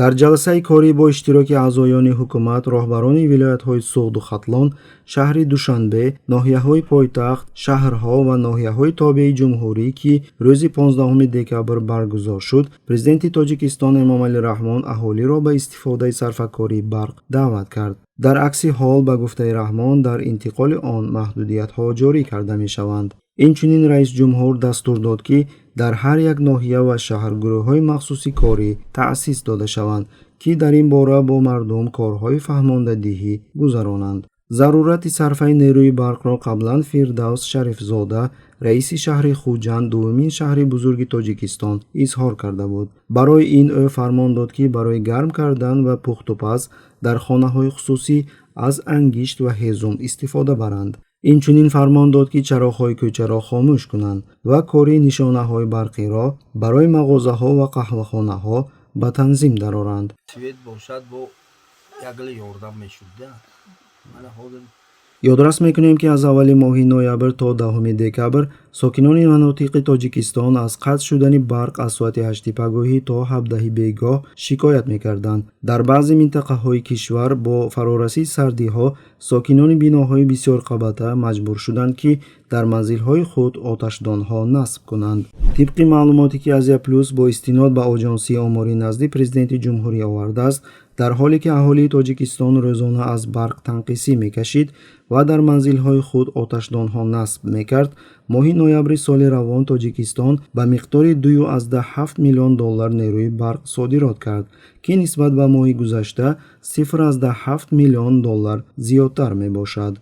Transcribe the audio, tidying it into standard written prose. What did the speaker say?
Дар ҷаласаи корӣ бо иштироки аъзоёни ҳукумат, роҳбарони вилоятҳои Суғду Хатлон, шаҳри Душанбе, ноҳияҳои пойтахт, шаҳрҳо ва ноҳияҳои тобеи ҷумҳурӣ, ки рӯзи 15 декабр баргузор шуд, Президенти Тоҷикистон Эмомалӣ Раҳмон аҳолиро ба истифодаи сарфакории барқ даъват кард. Дар акси ҳол, ба гуфтаи Раҳмон, дар интиқоли он маҳдудиятҳо ҷорӣ карда мешаванд. Инчунин раисҷумҳур дастур дод, ки дар ҳар як ноҳия ва шаҳр гурӯҳҳои махсуси корӣ таъсис дода шаванд, ки дар ин бора бо мардум корҳои фаҳмондадиҳӣ гузаронанд. Зарурати сарфаи нерӯи барқро қаблан Фирдавс Шарифзода, раиси шаҳри Хуҷанд, дуввумин шаҳри бузурги Тоҷикистон, изҳор карда буд. Барои ин ӯ фармон дод, ки барои гарм кардан ва пухтупаз дар хонаҳои хусусӣ аз ангишт ва ҳезум истифода баранд. Инчунин фармон дод, ки чароғҳои кӯчаро хомӯш кунанд ва кори нишонаҳои барқиро барои мағозаҳо ва қаҳвахонаҳо ба танзим дароранд. Свет бошад, бо ягла ёрдам мешуд да. Мана ҳозир. Ёдрас мекунем, ки аз аввали моҳи ноябр то 10 декабр сокинони манотиқи Тоҷикистон аз қатъ шудани барқ аз соати 8 пагоҳӣ то 17 бегоҳ шикоят мекарданд. Дар баъзе минтақаҳои кишвар бо фарорасии сардиҳо сокинони биноҳои бисёрқабата маҷбур шуданд, ки дар манзилҳои худ оташдонҳо насб кунанд. Тибқи маълумоте, ки Азия Плюс бо истинод ба Оҷонсии оморӣ назди Президенти ҷумҳурӣ овардааст, дар ҳоле ки аҳолии Тоҷикистон рӯзона аз барқ танқисӣ мекашид ва дар манзилҳои худ оташдонҳо насб мекард, моҳи ноябри соли равон Тоҷикистон ба миқдори 2,7 миллион доллар нерӯи барқ содирот кард, ки нисбат ба моҳи гузашта 0,7 миллион доллар зиёдтар мебошад.